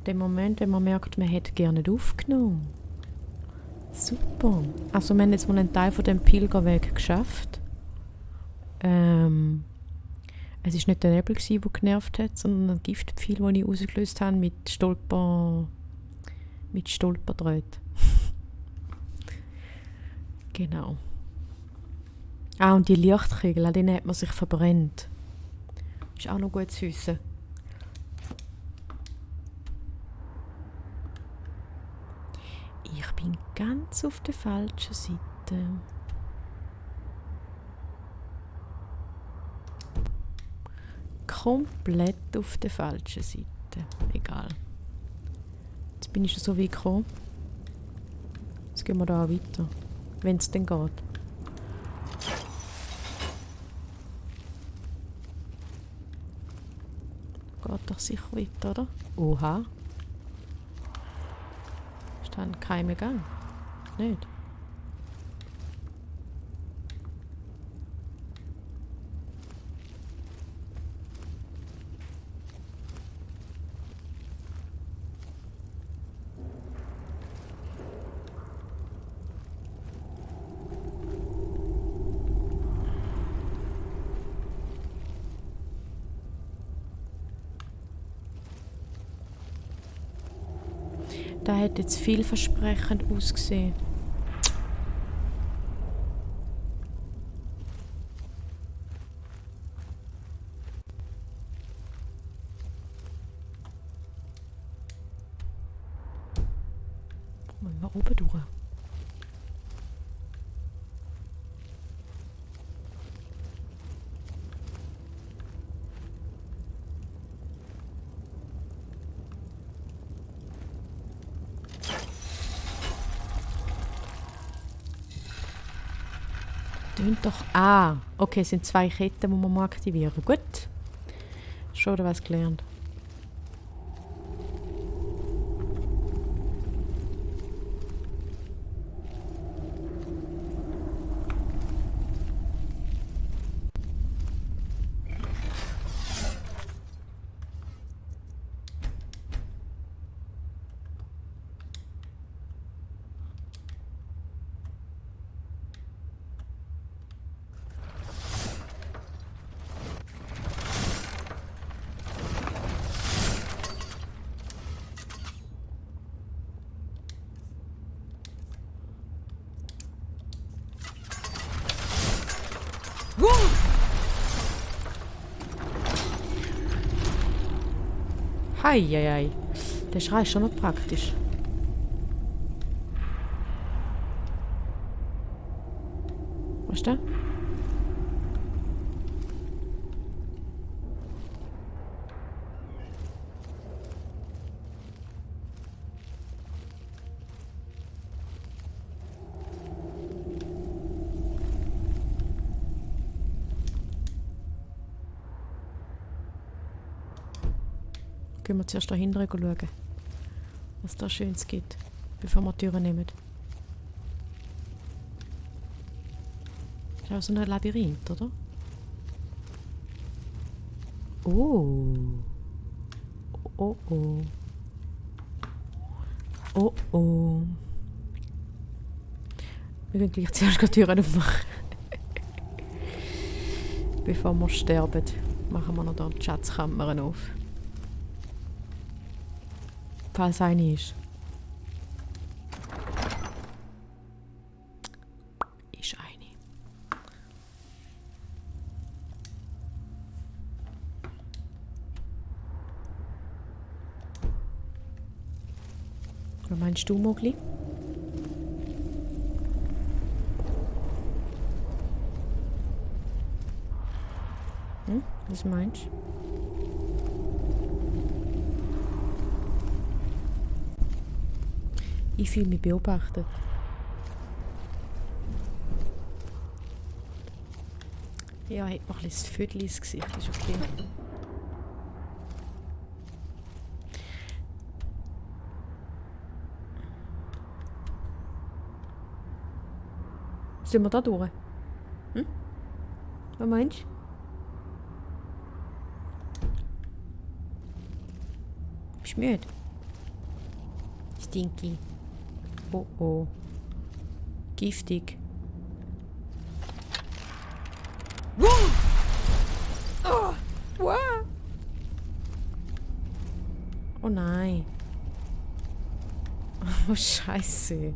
dem Moment, wenn man merkt, man hätte gerne nicht aufgenommen. Super. Also wir haben jetzt mal einen Teil von dem Pilgerweg geschafft. Es war nicht der Nebel, der genervt hat, sondern ein Giftpfeil, den ich rausgelöst habe mit Stolperdrähten. Genau. Ah, und die Lichtkegel, an denen hat man sich verbrennt. Ist auch noch gut zu wissen. Ich bin ganz auf der falschen Seite. Komplett auf der falschen Seite. Egal. Jetzt bin ich schon so weit gekommen. Jetzt gehen wir da auch weiter. Wenn es denn geht. Geht doch sicher weiter, oder? Oha. Ist dann kein Gang? Nicht? Das hat jetzt vielversprechend ausgesehen. Wollen wir oben durch? Tönt doch. Ah, okay, es sind 2 Ketten, die man aktivieren muss. Gut. Schon wieder was gelernt. Heieiei. Der Schrei ist schon noch praktisch. Was ist das? Gehen wir zuerst da hinten schauen, was da Schönes gibt, bevor wir die Türen nehmen. Das ist auch so ein Labyrinth, oder? Oh. Oh oh. Oh oh. Wir gehen gleich zuerst die Türen aufmachen. Bevor wir sterben, machen wir noch da die Schatzkammern auf. Falls eine ist. Ist eine. Was meinst du, Mogli? Was meinst du? Ich fühle mich beobachtet. Ja, hat noch ein bisschen das Viertel ins Gesicht, ist okay. Sind wir da durch? Was meinst du? Bist du müde? Stinky. Oh oh. Giftig. Oh nein. Oh Scheiße.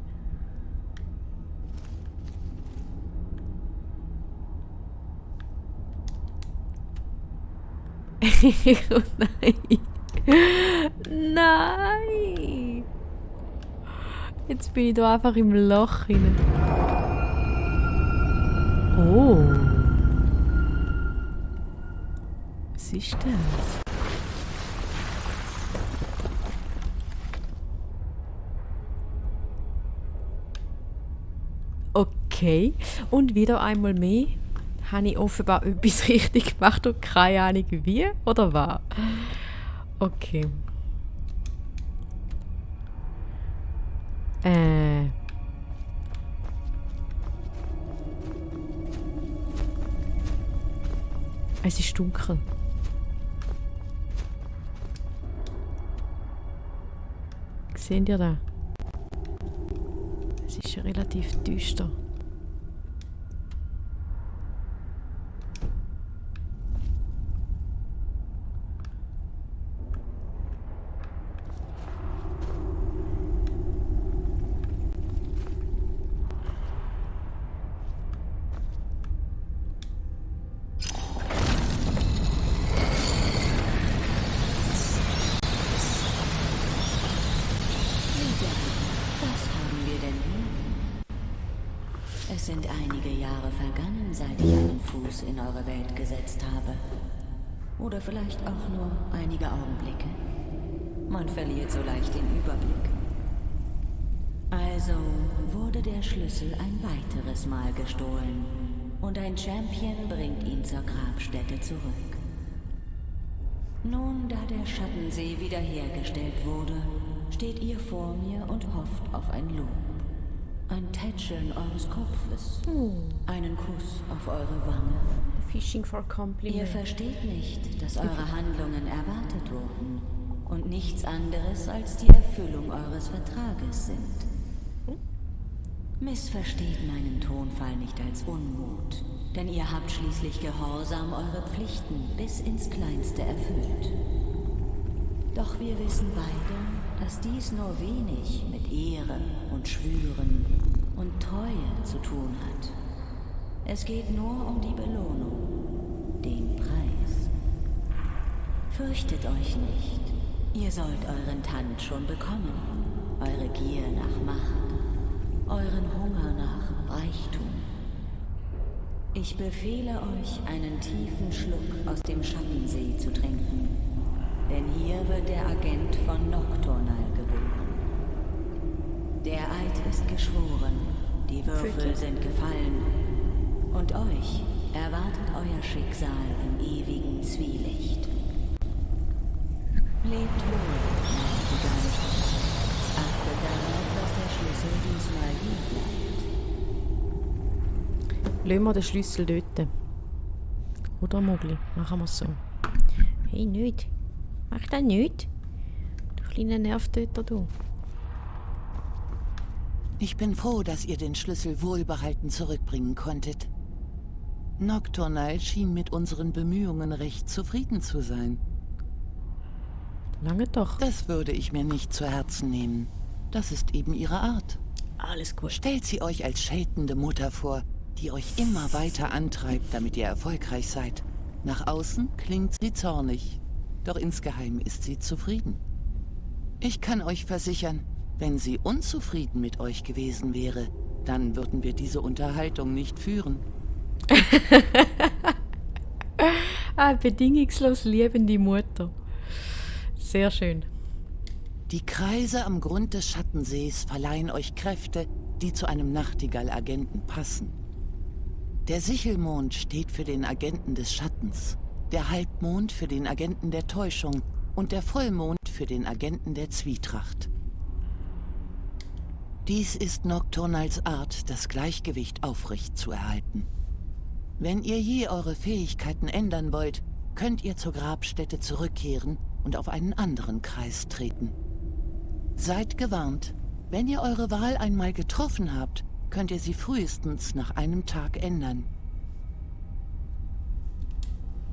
Oh nein. Nein. Jetzt bin ich da einfach im Loch hinein. Oh. Was ist das? Okay. Und wieder einmal mehr habe ich offenbar etwas richtig gemacht und keine Ahnung wie oder was. Okay. Es ist dunkel. Seht ihr das? Es ist relativ düster. Es sind einige Jahre vergangen, seit ich einen Fuß in eure Welt gesetzt habe. Oder vielleicht auch nur einige Augenblicke. Man verliert so leicht den Überblick. Also wurde der Schlüssel ein weiteres Mal gestohlen. Und ein Champion bringt ihn zur Grabstätte zurück. Nun, da der Schattensee wiederhergestellt wurde, steht ihr vor mir und hofft auf ein Lob. Ein Tätscheln eures Kopfes. Einen Kuss auf eure Wange. Fishing for compliment. Ihr versteht nicht, dass eure Handlungen erwartet wurden und nichts anderes als die Erfüllung eures Vertrages sind. Missversteht meinen Tonfall nicht als Unmut, denn ihr habt schließlich gehorsam eure Pflichten bis ins Kleinste erfüllt. Doch wir wissen beide, dass dies nur wenig mit Ehre und Schwüren und Treue zu tun hat. Es geht nur um die Belohnung, den Preis. Fürchtet euch nicht. Ihr sollt euren Tand schon bekommen, eure Gier nach Macht, euren Hunger nach Reichtum. Ich befehle euch, einen tiefen Schluck aus dem Schattensee zu trinken, denn hier wird der Agent von Nocturnal geboren. Der Eid ist geschworen, die Würfel sind gefallen und euch erwartet euer Schicksal im ewigen Zwielicht. Lebt wohl, meine Giganten. Achtet darauf, dass der Schlüssel diesmal hier bleibt. Lassen wir den Schlüssel dort. Oder Mogli? Machen wir es so. Hey, nicht. Mach das nicht. Du kleiner Nervtöter, du. Ich bin froh, dass ihr den Schlüssel wohlbehalten zurückbringen konntet. Nocturnal schien mit unseren Bemühungen recht zufrieden zu sein. Lange doch. Das würde ich mir nicht zu Herzen nehmen. Das ist eben ihre Art. Alles gut. Stellt sie euch als scheltende Mutter vor, die euch immer weiter antreibt, damit ihr erfolgreich seid. Nach außen klingt sie zornig, doch insgeheim ist sie zufrieden. Ich kann euch versichern, wenn sie unzufrieden mit euch gewesen wäre, dann würden wir diese Unterhaltung nicht führen. Bedingungslos liebende Mutter. Sehr schön. Die Kreise am Grund des Schattensees verleihen euch Kräfte, die zu einem Nachtigall-Agenten passen. Der Sichelmond steht für den Agenten des Schattens, der Halbmond für den Agenten der Täuschung und der Vollmond für den Agenten der Zwietracht. Dies ist Nocturnals Art, das Gleichgewicht aufrecht zu erhalten. Wenn ihr je eure Fähigkeiten ändern wollt, könnt ihr zur Grabstätte zurückkehren und auf einen anderen Kreis treten. Seid gewarnt. Wenn ihr eure Wahl einmal getroffen habt, könnt ihr sie frühestens nach einem Tag ändern.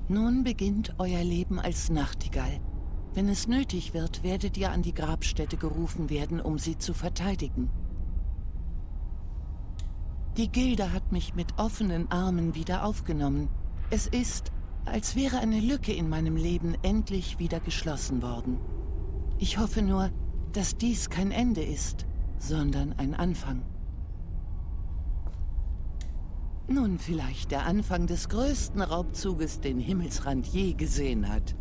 Nun beginnt euer Leben als Nachtigall. Wenn es nötig wird, werdet ihr an die Grabstätte gerufen werden, um sie zu verteidigen. Die Gilde hat mich mit offenen Armen wieder aufgenommen. Es ist, als wäre eine Lücke in meinem Leben endlich wieder geschlossen worden. Ich hoffe nur, dass dies kein Ende ist, sondern ein Anfang. Nun vielleicht der Anfang des größten Raubzuges, den Himmelsrand je gesehen hat.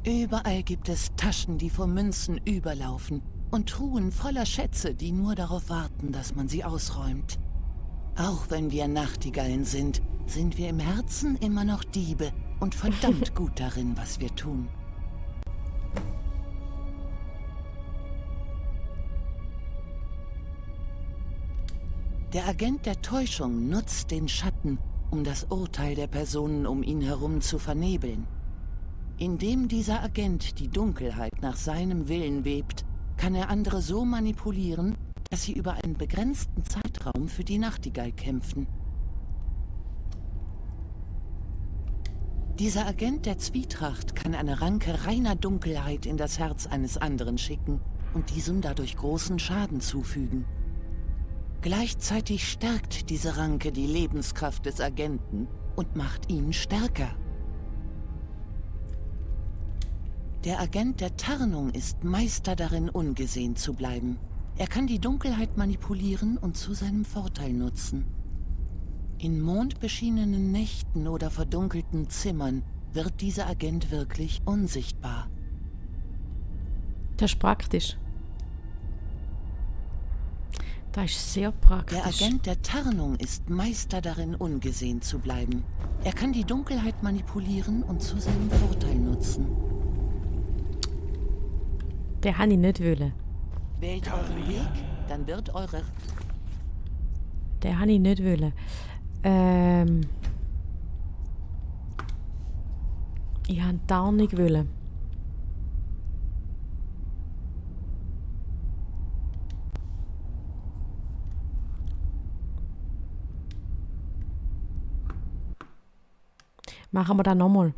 Überall gibt es Taschen, die vor Münzen überlaufen und Truhen voller Schätze, die nur darauf warten, dass man sie ausräumt. Auch wenn wir Nachtigallen sind, sind wir im Herzen immer noch Diebe und verdammt gut darin, was wir tun. Der Agent der Täuschung nutzt den Schatten, um das Urteil der Personen um ihn herum zu vernebeln. Indem dieser Agent die Dunkelheit nach seinem Willen webt, kann er andere so manipulieren, dass sie über einen begrenzten Zeitraum für die Nachtigall kämpfen. Dieser Agent der Zwietracht kann eine Ranke reiner Dunkelheit in das Herz eines anderen schicken und diesem dadurch großen Schaden zufügen. Gleichzeitig stärkt diese Ranke die Lebenskraft des Agenten und macht ihn stärker. Der Agent der Tarnung ist Meister darin, ungesehen zu bleiben. Er kann die Dunkelheit manipulieren und zu seinem Vorteil nutzen. In mondbeschienenen Nächten oder verdunkelten Zimmern wird dieser Agent wirklich unsichtbar. Das ist praktisch. Das ist sehr praktisch. Der Agent der Tarnung ist Meister darin, ungesehen zu bleiben. Er kann die Dunkelheit manipulieren und zu seinem Vorteil nutzen. Den habe ich nicht wollen. Wählt euren Weg, dann wird eure... Den habe ich nicht wollen. Ich habe Tarnung wollen. Machen wir das nochmal.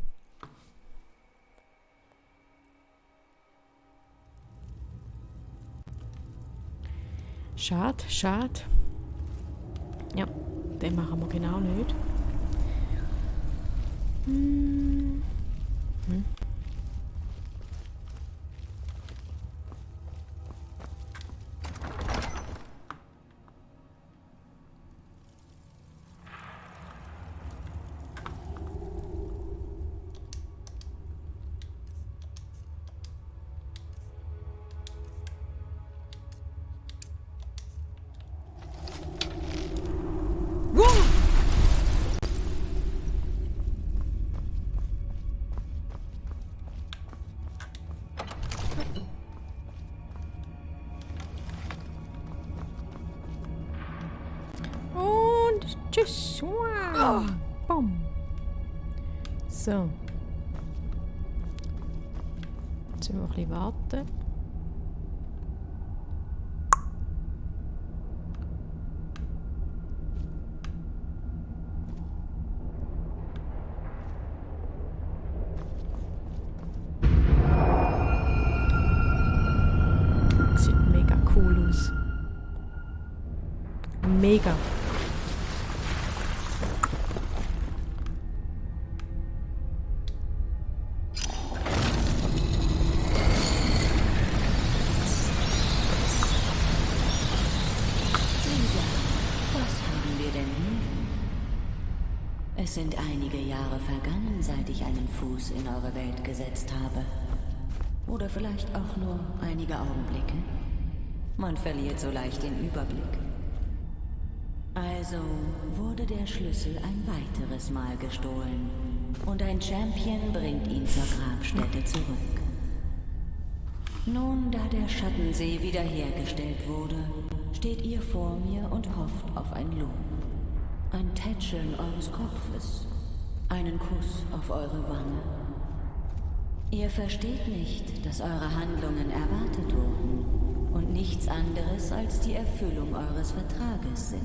Schade, schade. Ja, den machen wir genau nicht. Tschüss. Wow. Bumm. So. Jetzt müssen wir ein bisschen warten. Sieht mega cool aus. Mega. Es sind einige Jahre vergangen, seit ich einen Fuß in eure Welt gesetzt habe. Oder vielleicht auch nur einige Augenblicke. Man verliert so leicht den Überblick. Also wurde der Schlüssel ein weiteres Mal gestohlen. Und ein Champion bringt ihn zur Grabstätte zurück. Nun, da der Schattensee wiederhergestellt wurde, steht ihr vor mir und hofft auf ein Lob. Ein Tätscheln eures Kopfes, einen Kuss auf eure Wange. Ihr versteht nicht, dass eure Handlungen erwartet wurden. nichts anderes als die Erfüllung eures Vertrages sind.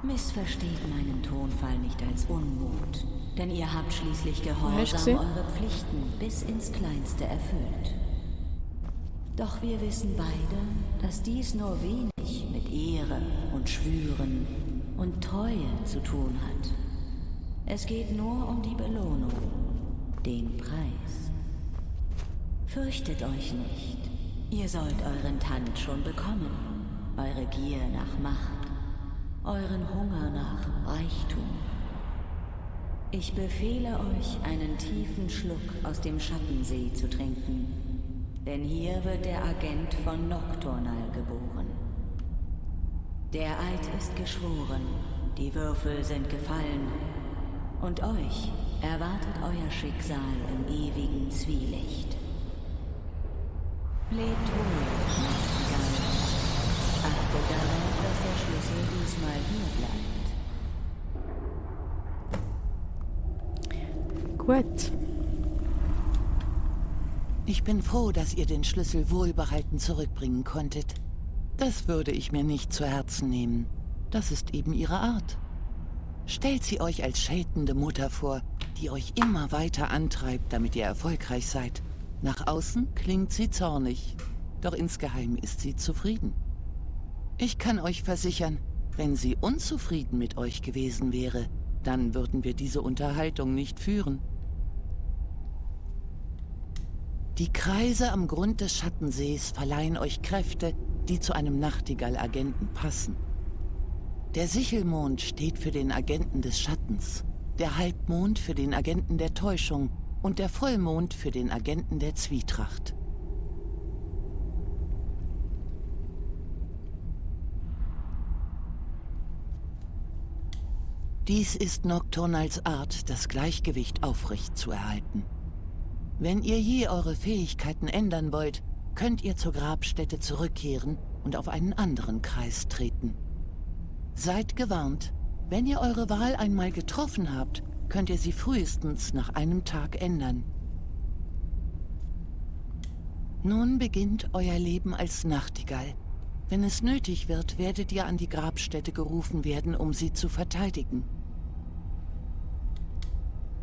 Missversteht meinen Tonfall nicht als Unmut, denn ihr habt schließlich gehorsam eure Pflichten bis ins Kleinste erfüllt. Doch wir wissen beide, dass dies nur wenig mit Ehre und Schwüren und Treue zu tun hat. Es geht nur um die Belohnung, den Preis. Fürchtet euch nicht. Ihr sollt euren Tand schon bekommen, eure Gier nach Macht, euren Hunger nach Reichtum. Ich befehle euch, einen tiefen Schluck aus dem Schattensee zu trinken, denn hier wird der Agent von Nocturnal geboren. Der Eid ist geschworen, die Würfel sind gefallen, und euch erwartet euer Schicksal im ewigen Zwielicht. Lebt wohl, Nachtigall. Achtet darauf, dass der Schlüssel diesmal hier bleibt. Gut. Ich bin froh, dass ihr den Schlüssel wohlbehalten zurückbringen konntet. Das würde ich mir nicht zu Herzen nehmen. Das ist eben ihre Art. Stellt sie euch als scheltende Mutter vor, die euch immer weiter antreibt, damit ihr erfolgreich seid. Nach außen klingt sie zornig, doch insgeheim ist sie zufrieden. Ich kann euch versichern, wenn sie unzufrieden mit euch gewesen wäre, dann würden wir diese Unterhaltung nicht führen. Die Kreise am Grund des Schattensees verleihen euch Kräfte, die zu einem Nachtigall-Agenten passen. Der Sichelmond steht für den Agenten des Schattens, der Halbmond für den Agenten der Täuschung und der Vollmond für den Agenten der Zwietracht. Dies ist Nocturnals Art, das Gleichgewicht aufrecht zu erhalten. Wenn ihr je eure Fähigkeiten ändern wollt, könnt ihr zur Grabstätte zurückkehren und auf einen anderen Kreis treten. Seid gewarnt, wenn ihr eure Wahl einmal getroffen habt, könnt ihr sie frühestens nach einem Tag ändern. Nun beginnt euer Leben als Nachtigall. Wenn es nötig wird, werdet ihr an die Grabstätte gerufen werden, um sie zu verteidigen.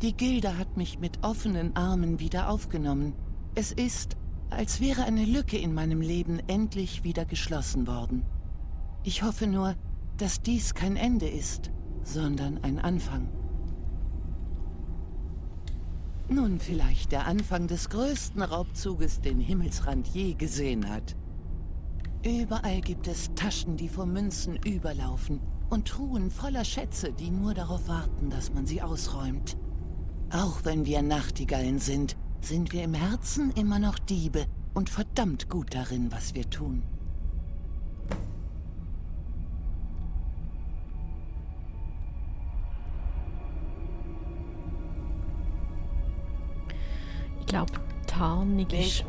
Die Gilde hat mich mit offenen Armen wieder aufgenommen. Es ist, als wäre eine Lücke in meinem Leben endlich wieder geschlossen worden. Ich hoffe nur, dass dies kein Ende ist, sondern ein Anfang. Nun vielleicht der Anfang des größten Raubzuges, den Himmelsrand je gesehen hat. Überall gibt es Taschen, die vor Münzen überlaufen und Truhen voller Schätze, die nur darauf warten, dass man sie ausräumt. Auch wenn wir Nachtigallen sind, sind wir im Herzen immer noch Diebe und verdammt gut darin, was wir tun. Ich glaube, Tarnung ist...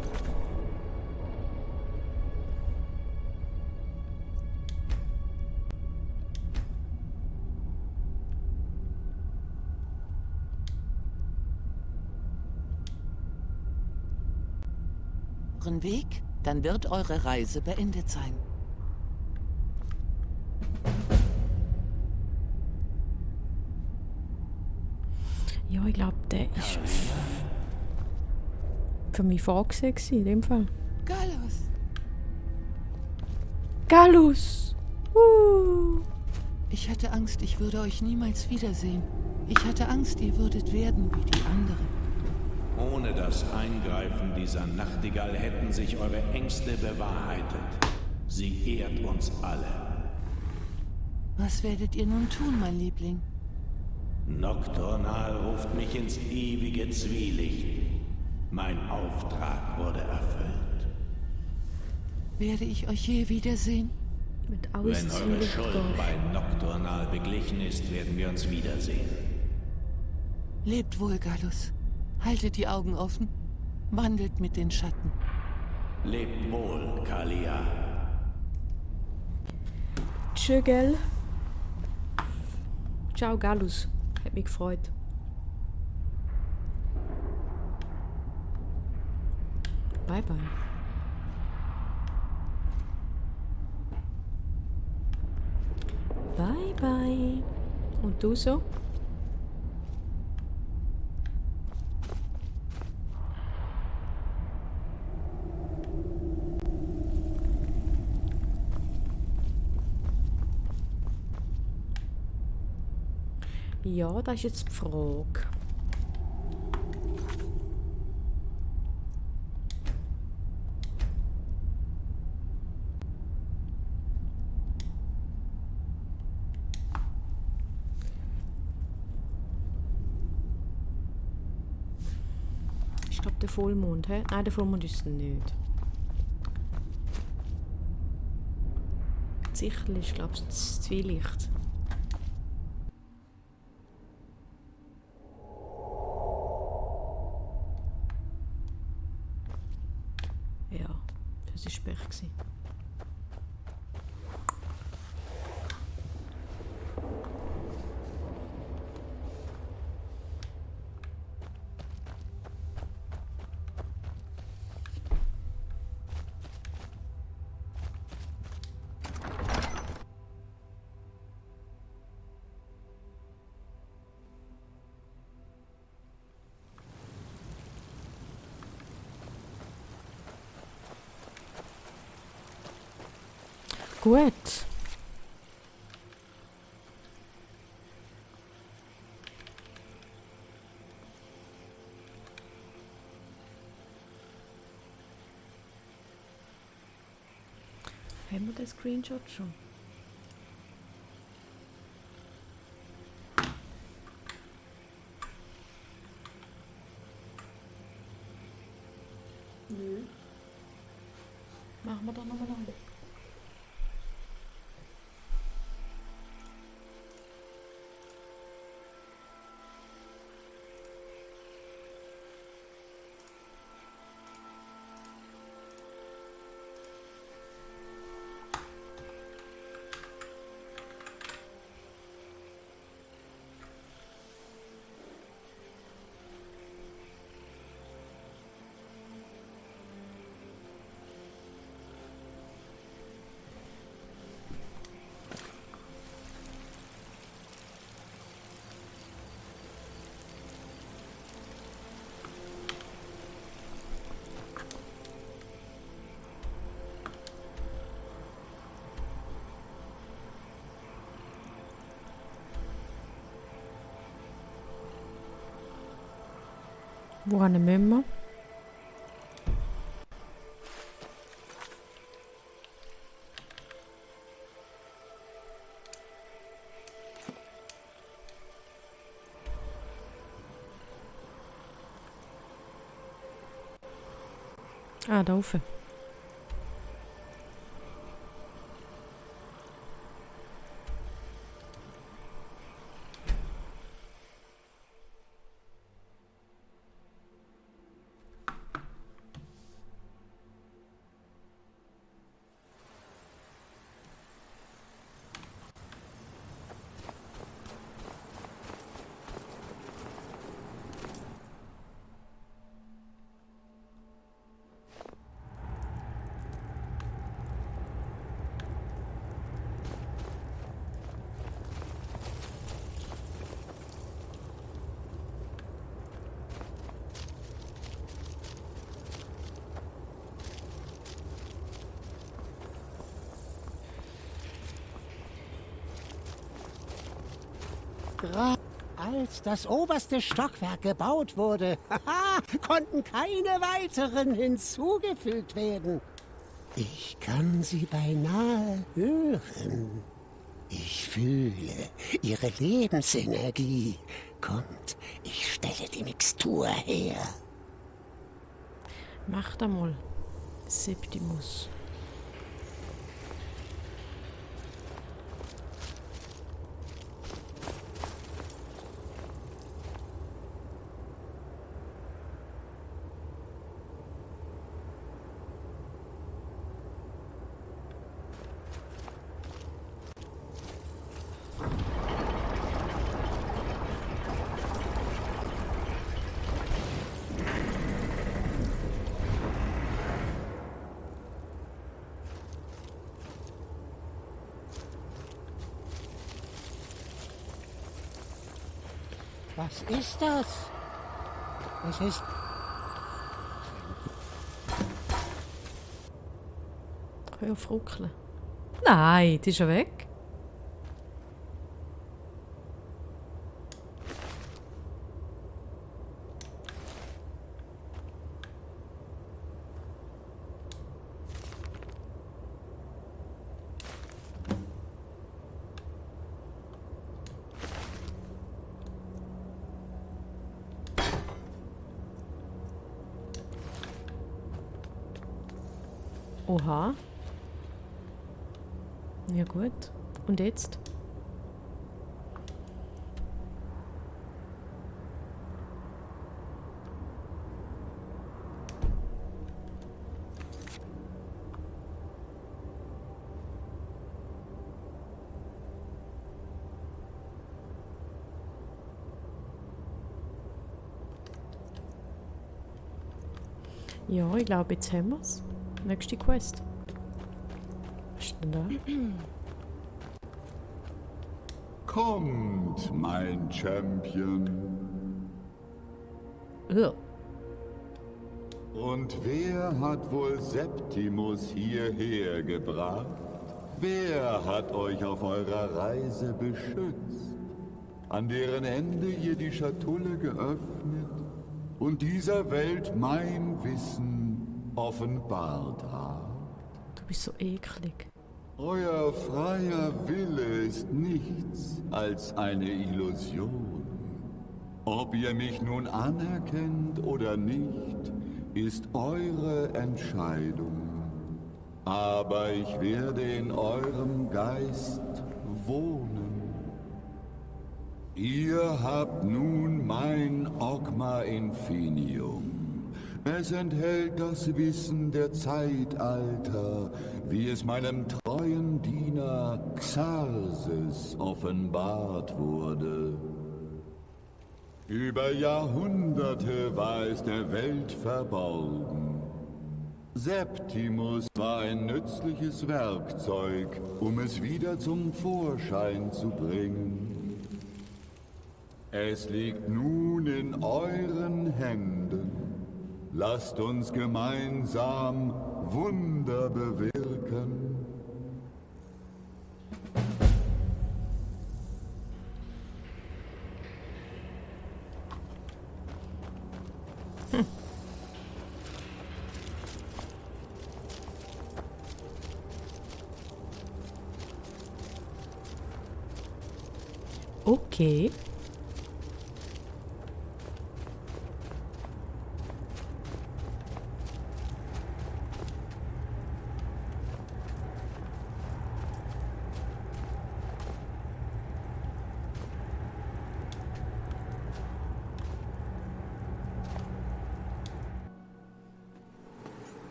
Euren Weg, dann wird eure Reise beendet sein. Ja, ich glaube, der ist für mich vorgesehen in dem Fall. Gallus! Gallus! Ich hatte Angst, ich würde euch niemals wiedersehen. Ich hatte Angst, ihr würdet werden wie die anderen. Ohne das Eingreifen dieser Nachtigall hätten sich eure Ängste bewahrheitet. Sie ehrt uns alle. Was werdet ihr nun tun, mein Liebling? Nocturnal ruft mich ins ewige Zwielicht. Mein Auftrag wurde erfüllt. Werde ich euch je wiedersehen? Mit Wenn eure Auszüge Schuld bei Nocturnal beglichen ist, werden wir uns wiedersehen. Lebt wohl, Gallus. Haltet die Augen offen. Wandelt mit den Schatten. Lebt wohl, Kalia. Tschö, gell? Ciao, Gallus. Hat mich gefreut. Bye, bye. bye. Und du so? Ja, das ist jetzt die Frage. Ich glaube, der Vollmond, hä? Nein, der Vollmond ist es nicht. Sicherlich, glaube ich, das Zwielicht. Ja, das war Pech gewesen. Gut. Haben wir den Screenshot schon? Nö. Machen wir doch nochmal an. Wohin müssen wir? Ah, da oben. Gerade als das oberste Stockwerk gebaut wurde, konnten keine weiteren hinzugefügt werden. Ich kann sie beinahe hören. Ich fühle ihre Lebensenergie. Kommt, ich stelle die Mixtur her. Mach da mal. Septimus. Was ist das? Es ist... Hör auf ruckeln. Nein, die ist ja weg. Oha. Ja gut. Und jetzt? Ja, ich glaube, jetzt haben wir es. Nächste Quest. Was ist denn da? Kommt, mein Champion. Ugh. Und wer hat wohl Septimus hierher gebracht? Wer hat euch auf eurer Reise beschützt? An deren Ende ihr die Schatulle geöffnet und dieser Welt mein Wissen offenbart habt? Du bist so eklig. Euer freier Wille ist nichts als eine Illusion. Ob ihr mich nun anerkennt oder nicht, ist eure Entscheidung. Aber ich werde in eurem Geist wohnen. Ihr habt nun mein Ogma Infinium. Es enthält das Wissen der Zeitalter, wie es meinem treuen Diener Xarxes offenbart wurde. Über Jahrhunderte war es der Welt verborgen. Septimus war ein nützliches Werkzeug, um es wieder zum Vorschein zu bringen. Es liegt nun in euren Händen. Lasst uns gemeinsam Wunder bewirken. Okay.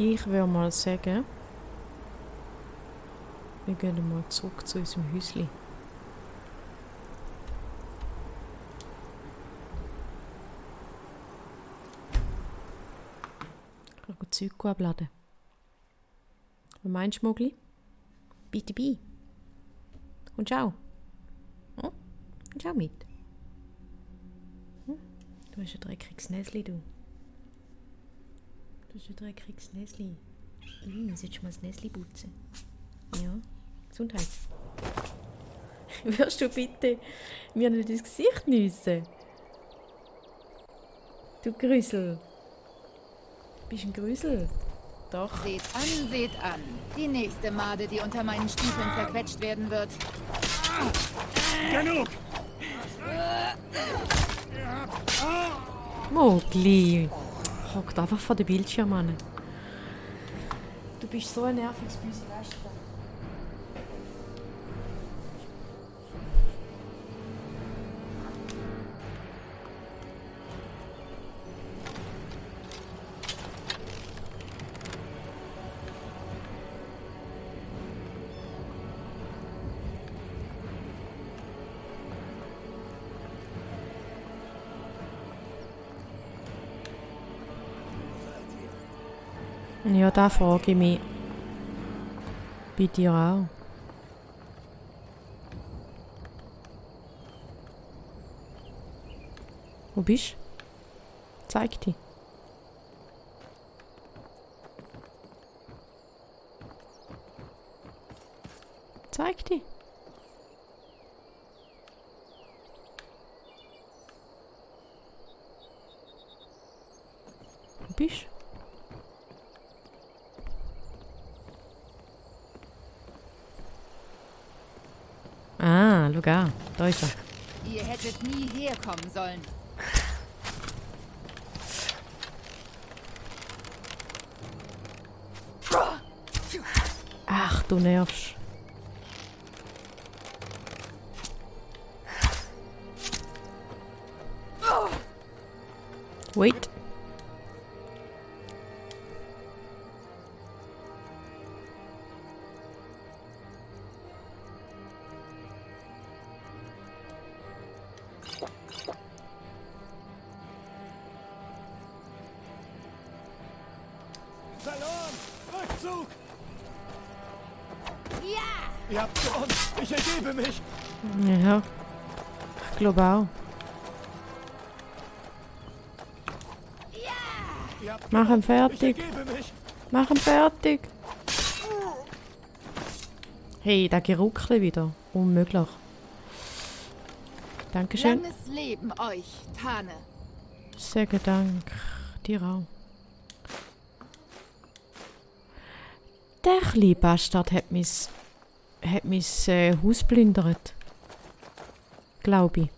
Ich würde mal sagen, wir gehen mal zurück zu unserem Häuschen. Ich kann gut Zeug abladen. Was meinst du, Mogli? Bitte bei. Und schau. Hm? Und schau mit. Hm? Du hast ein dreckiges Näsli, du. Du hast ein dreckiges Näsli. Solltest du mal das Näsli putzen? Ja. Gesundheit. Wirst du bitte mir nicht ins Gesicht nüssen? Du Grüsel. Du bist ein Grüsel. Doch. Seht an. Die nächste Made, die unter meinen Stiefeln zerquetscht werden wird. Genug! Mogli. Hockt einfach vor dem Bildschirm an. Du bist so ein nerviges Büsi, weißt du? Ja, da frage ich mich. Bei dir auch. Wo bist du? Zeig dich. Zeig dich. Wo bist du? Ah, schau an. Da ist er. Ihr hättet nie herkommen sollen. Ach, du nervst. Wait. Verloren! Rückzug! Ja! Ihr habt gewonnen! Ich ergebe mich! Ja. Ich glaube auch. Ihr habt Mach ihn Ich fertig. ergebe mich! Mach ihn fertig. Hey, der Geruckli wieder. Unmöglich. Dankeschön. Langes Leben euch, Tane. Sehr Dank. Dir auch. Der kleine Bastard hat mein Haus plündert. Glaube ich.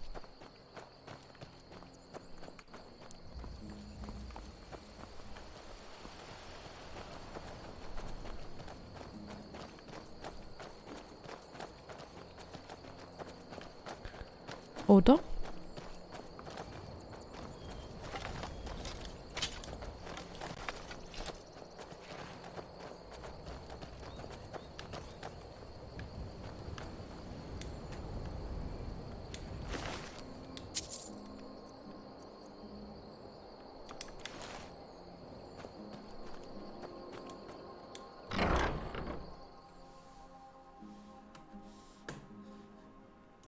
Oder?